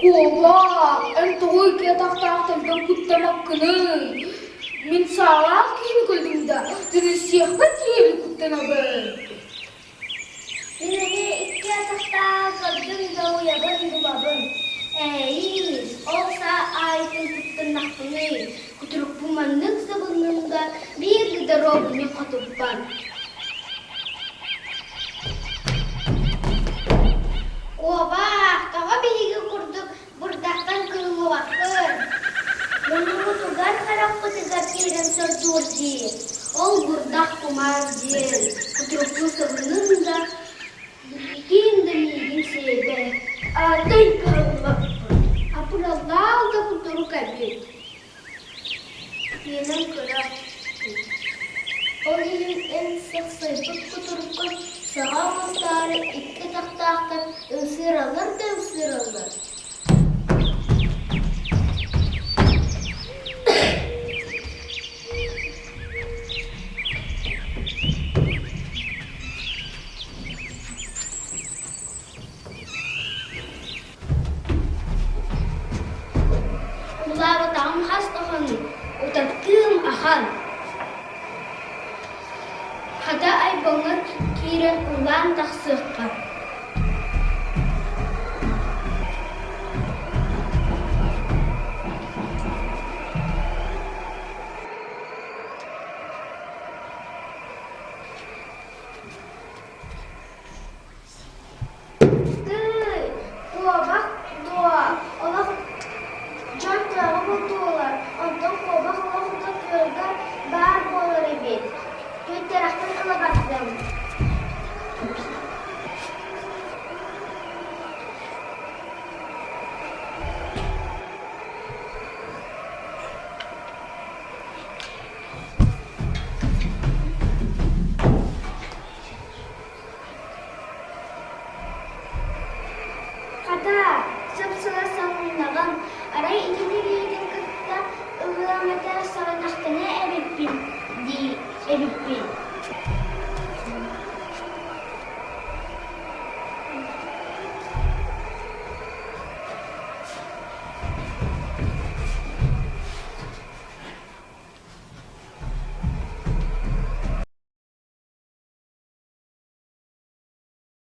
Куобах, эн тоҕо икки атахтаах тэлгэн куттамаккыный? Мин саалаах киһини көрдүм да, тыныссыахпар тиийэбин куттанабын. Мин эмиэ икки атахтаах көрдүм да уйабын булабын. Ээйиис, ол саа аайытын куттаннахпыный, кутурукпун маннык сабынным да биир да доруобуйа хотуппат. Куобах, тоҕо биһиги курдук бырдахтан кыыллыбаккын? Муннубутугар харахпытыгар киирэн сордуур дии. Ол бырдах кумаар диэн кутурукпун сабынным да, ким да миигин сиэбэт. Атай кыһаллыбаппын, абыраллаах да кутурук эбит. Киинэн кыра. Ол иһин эн сахсайбыт кутуруккун саҕа оҥостоору икки атахтаахтар ымсыыраллар да ымсыыраллар. Улаабатаҕым хас да хонук, утаттыым ахан. Хата айбаҥҥа киирэн уулаан тахсыахха. Тыый, куобах дуо, олох дьон тыаҕа бултуулар, онтон куобах олох да күөлгэ баар буолар эбит. Күттэрэхпин ыла бардым. Хата, сып-сылаас салгыннаҕым, арай итини илиитин кытта ылыам этэ саҕыннахтана эбиппин дии эбиппин.